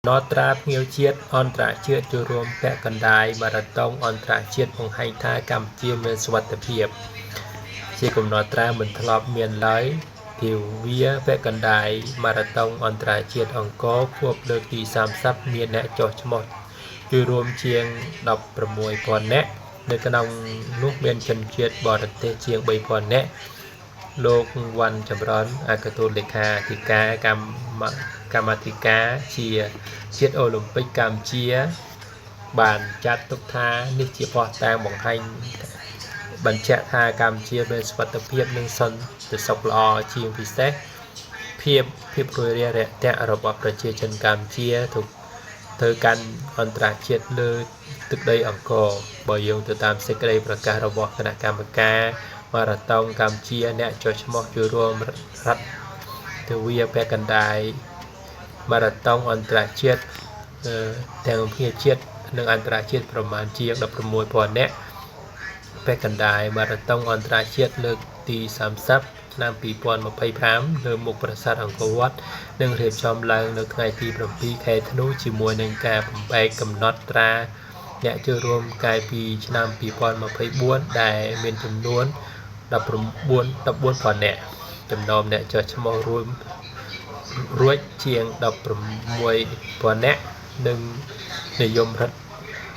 កំណត់ត្រាភ្ញៀវជាតិ អន្តរជាតិចូលរួមពាក់កណ្ដាលម៉ារ៉ាតុងអន្តរជាតិបង្ហាញថាកម្ពុជាមានសុវត្ថិភាព ជាកំណត់ត្រាមិនធ្លាប់មានឡើយទិវាពាក់កណ្ដាលម៉ារ៉ាតុងអន្តរជាតិអង្គរខួបលើកទី30មានអ្នកចុះឈ្មោះចូលរួមជាង16,000នាក់នៅក្នុងនោះមានជនជាតិបរទេសជាង3,000នាក់លោកវ៉ាន់ចម្រើនអគ្គទូតលេខាធិការកម្មាធិការជាជាតិអូឡ িম্প ិកកម្ពុជាបានចាត់ទុកថានេះជាភស្តុតាងបង្ហាញបញ្ជាក់ថាកម្ពុជាមានសុវត្ថិភាពនិងសន្តិសុខល្អជាងពិសេសភាពភាពរួយរាយរាក់ទាក់របស់ប្រជាជនកម្ពុជាទៅទៅកាន់អន្តរជាតិលើទឹកដីអង្គរបើយោងទៅតាមសេចក្តីប្រកាសរបស់គណៈកម្មការម៉ារ៉ាតុងកម្ពុជាអ្នកចុះឈ្មោះចូលរួមរដ្ឋទិវាពាក់កណ្ដាលម៉ារ៉ាតុងអន្តរជាតិទាំងភ្ញៀវជាតិនិងអន្តរជាតិប្រមាណជាង16,000នាក់ពាក់កណ្ដាលម៉ារ៉ាតុងអន្តរជាតិលើកទី30ឆ្នាំ2025លើមុខប្រាសាទអង្គរវត្តនឹងរៀបចំឡើងនៅថ្ងៃទី7ខែធ្នូជាមួយនឹងការបំបែកកំណត់ត្រាអ្នកចូលរួមកាលពីឆ្នាំ2024ដែលមានចំនួន14,000នាក់ចំណោមអ្នកចុះឈ្មោះរួមរួចជាង16,000នាក់និងនិយមរត់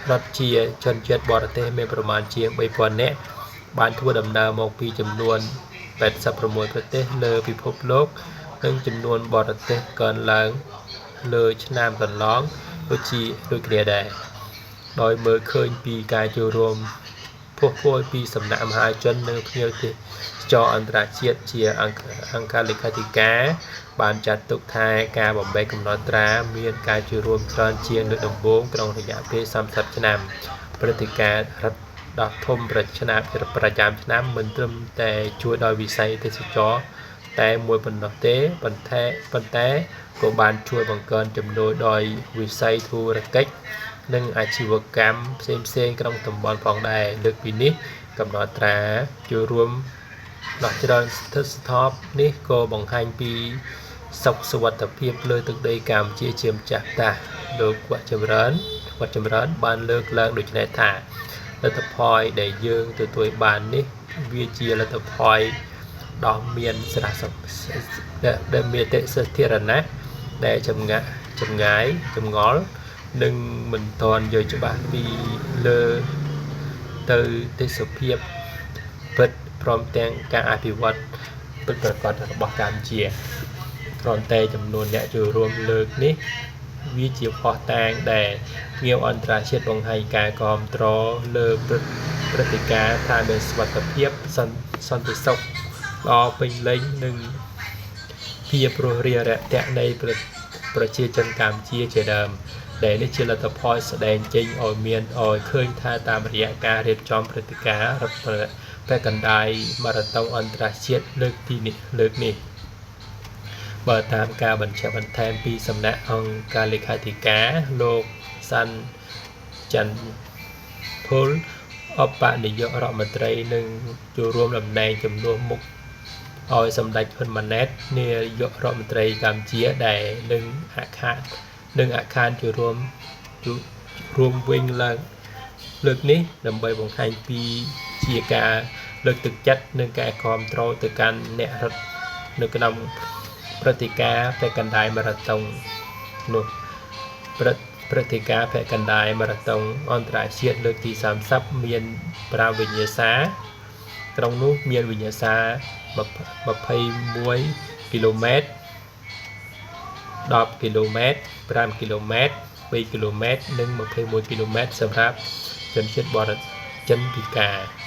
រត់ជាជនជាតិបរទេសមានប្រមាណជាង3,000នាក់បានធ្វើដំណើរមកពីចំនួន86ប្រទេសលើពិភពលោកនិងចំនួនបរទេសកើនឡើងលើឆ្នាំកន្លងដូចជាដូចគ្នាដែរដោយមើលឃើញពីការចូលរួមផុសផុលពីសំណាក់មហាជននិងភ្ញៀវទេសចរអន្តរជាតិជាអង្គការលេខាធិការបានចាត់ទុកថាការបំបែកកំណត់ត្រាមានការចូលរួមច្រើនជាងលើកដំបូងក្នុងរយៈពេល30ឆ្នាំព្រឹត្តិការណ៍រត់ដ៏ធំប្រឆ្នាំប្រចាំឆ្នាំមិនត្រឹមតែជួយដល់វិស័យទេសចរតែមួយប៉ុណ្ណោះទេប៉ុន្តែប៉ុន្តែក៏បានជួយបង្កើនចំនួនដោយវិស័យធុរកិច្ចនិងអាជីវកម្មផ្សេងផ្សេងក្នុងតំបន់ផងដែរលើកពីនេះកំណត់ត្រាចូលរួមដ៏ច្រើនស្ថិតស្ថននេះក៏បង្ហាញពីសុខសុវត្ថិភាពលើទឹកដីកម្ពុជាជាម្ចាស់ផ្ទះលោកវត្តចម្រើនវត្តចម្រើនបានលើកឡើងដូចនេះថាលទ្ធផលដែលយើងទទួលបាននេះវាជាលទ្ធផលដ៏មានសារៈសំដែលមានតិសាធារណៈដែលចម្ងាក់ចម្ងាយចម្ងល់និងមិនទាន់យល់ច្បាស់ពីលើទៅទេសភាពពិតព្រមទាំងការអភិវឌ្ឍពិតប្រាកដរបស់កម្ពុជាគ្រាន់តែចំនួនអ្នកចូលរួមលើកនេះវាជាភស្តុតាងដែលភ្ញៀវអន្តរជាតិបង្ហាញការគាំទ្រលើព្រឹត្តិការណ៍ថាមានសុវត្ថិភាពសន្តិសុខល្អពេញលេញនិងភាពរួសរាយរាក់ទាក់នៃប្រជាជនកម្ពុជាជាដើមដែលនេះជាលទ្ធផលស្ដែងចេញឲ្យមានឲ្យឃើញថាតាមរយៈការរៀបចំព្រឹត្តិការណ៍រត់ពាក់កណ្ដាលម៉ារ៉ាតុងអន្តរជាតិលើកទីនេះលើកនេះបើតាមការបញ្ជាក់បន្ថែមពីសំណាក់អង្គការលេខាធិការលោកសាន់ច័ន្ទភុលឧបនាយករដ្ឋមន្ត្រីនឹងចូលរួមតំណែងជំនួសមុខឲ្យសម្ដេចហ៊ុនម៉ាណែតនាយករដ្ឋមន្ត្រីកម្ពុជាដែលនឹងអាខាននឹងអាខានចូលរួមរួមវិញឡើងលើកនេះដើម្បីបង្ហាញពីជាការលើកទឹកចិត្តនិងការគាំទ្រទៅកាន់អ្នករត់នៅក្នុងព្រឹត្តិការណ៍ពាក់កណ្ដាលម៉ារ៉ាតុងនោះព្រឹត្តិការណ៍ពាក់កណ្ដាលម៉ារ៉ាតុងអន្តរជាតិលើកទី30មាន5វិញ្ញាសាក្នុងនោះមានវិញ្ញាសា21គីឡូម៉ែត្រ10គីឡូម៉ែត្រ5គីឡូម៉ែត្រ2គីឡូម៉ែត្រនិង21គីឡូម៉ែត្រសម្រាប់ជនជាតិបរចិនពិការ។